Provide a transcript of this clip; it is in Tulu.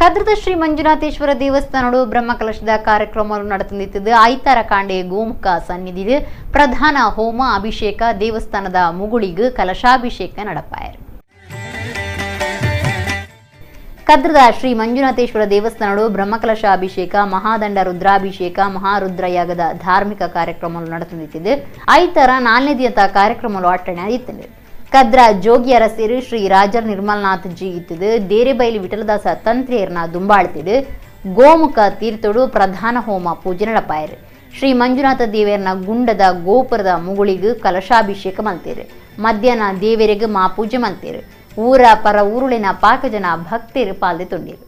ಕದ್ರದ ಶ್ರೀ ಮಂಜುನಾಥೇಶ್ವರ ದೇವಸ್ಥಾನಡು ಬ್ರಹ್ಮಕಲಶದ ಕಾರ್ಯಕ್ರಮ ನಡೆದಿದ್ದು ಐತಾರ ಕಾಂಡೆ ಗೋಮುಖ ಸನ್ನಿಧಿ ಪ್ರಧಾನ ಹೋಮ ಅಭಿಷೇಕ ದೇವಸ್ಥಾನದ ಮುಗುಳಿಗು ಕಲಶಾಭಿಷೇಕ ನಡಪಾಯರು. ಕದ್ರದ ಶ್ರೀ ಮಂಜುನಾಥೇಶ್ವರ ದೇವಸ್ಥಾನಡು ಬ್ರಹ್ಮಕಲಶ ಅಭಿಷೇಕ, ಮಹಾದಂಡ ರುದ್ರಾಭಿಷೇಕ, ಮಹಾರುದ್ರಯಾಗದ ಧಾರ್ಮಿಕ ಕಾರ್ಯಕ್ರಮ ನಡೆದಿದ್ದು ಐತಾರ ನಾಲ್ನೇ ದಿನದ ಕಾರ್ಯಕ್ರಮ ಅಟ್ಟಣೆ ಆಗಿತ್ತು. ಕದ್ರ ಜೋಗಿ ಅರಸೇರು ಶ್ರೀ ರಾಜರ್ ನಿರ್ಮಲನಾಥ್ ಜಿ ಇತ್ತದು ದೇರೆಬೈಲಿ ವಿಠಲದಾಸ ತಂತ್ರಿಯರ್ನ ದುಂಬಾಳ್ತಿಡು ಗೋಮುಖ ತೀರ್ಥೋಡು ಪ್ರಧಾನ ಹೋಮ ಪೂಜೆ ನಡಪಾಯರು. ಶ್ರೀ ಮಂಜುನಾಥ ದೇವರನ ಗುಂಡದ ಗೋಪುರದ ಮುಗುಳಿಗು ಕಲಶಾಭಿಷೇಕ ಮಲ್ತೇರು. ಮಧ್ಯಾಹ್ನ ದೇವರಿಗೆ ಮಾ ಪೂಜೆ ಮಲ್ತೇರು. ಊರ ಪರ ಊರುಳಿನ ಪಾಕಜನ ಭಕ್ತರು ಪಾಲ್ದೆ ತೊಂಡಿರು.